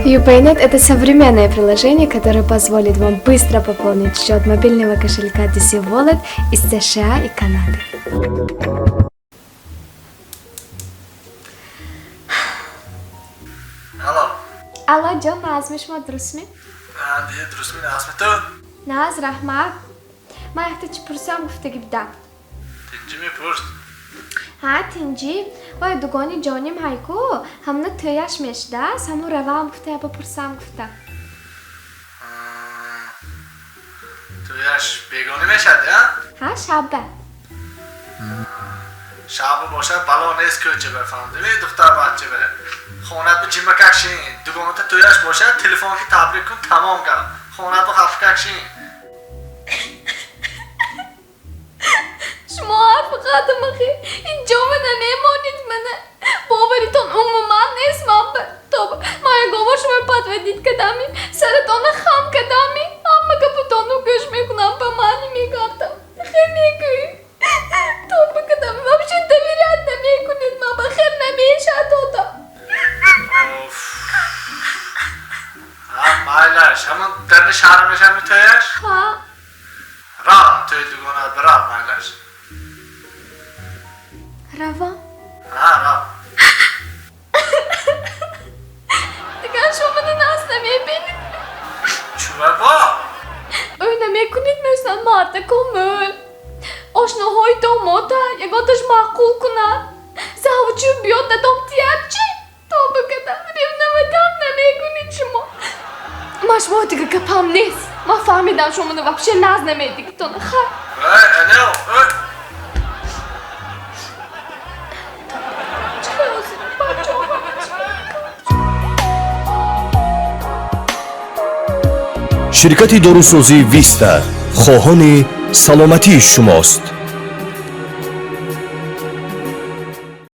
UPayNet – это современное приложение, которое позволит вам быстро пополнить счет мобильного кошелька DC Wallet из США и Канады. Алло. Алло, ҷон, нағзми шумо, дурустми? Не, дурустми, нағзми ту? Нағз, раҳмат. Ман якта чӣ пурсам гуфтаги будам. Тинҷӣ мепурс. Ҳа, тинҷӣ. Вой, дугони ҷоним ҳайку, ҳамна тӯяш мешудааст, ҳамун равам гуфта, яба пурсам гуфта. Тӯяш бегонӣ мешад, я? Ҳа, шабба. Шаба бошад, бало нест кӯча ба, фаҳмдими, духтар бача ба. Хонат ба ҷимакак шин, дугоната тӯяш бошад, телефон ки табрик кун, тамом гап. Хонат ба хафакак шин. Шумо ҳар фақат махи ин ҷома намемонед мана. Боваритон умуман нест ман ба. Тоба, ман ягон бор шуморо подводить кардами, саратонро хам кардами, ҳама гапатонро гӯш мекунам, ба мани мегардам. Хел мегӯӣ. Тоба кардам, вообще доверять намекунед ман ба, хел намешад одам. Оф. Ҳа, майлаш, ҳамон дарни шаҳр мешавад тӯяш? Ҳа. Рав, тӯи дугонат бирав, майлаш. Равам? Ҳа, рав. Дигар шумо мана нағз намебинед. Чува бо? Ӯ намекунед мешунад мардако мӯл. Ошноҳои домота ягонташ маъқул кунад. Завучӯ биёд дадом тияб чӣ? Тоба кардам, ревновать намекунед шумо. Ман шумо дига гапам нест. Ман фаҳмидам шумо мана вообще нағз намедигитон. Хай. Эй, алё, эй. Чӣ ҳозир бачаҳо ҳамаш Ширкати дорусозии Виста хоҳони саломатии шумост.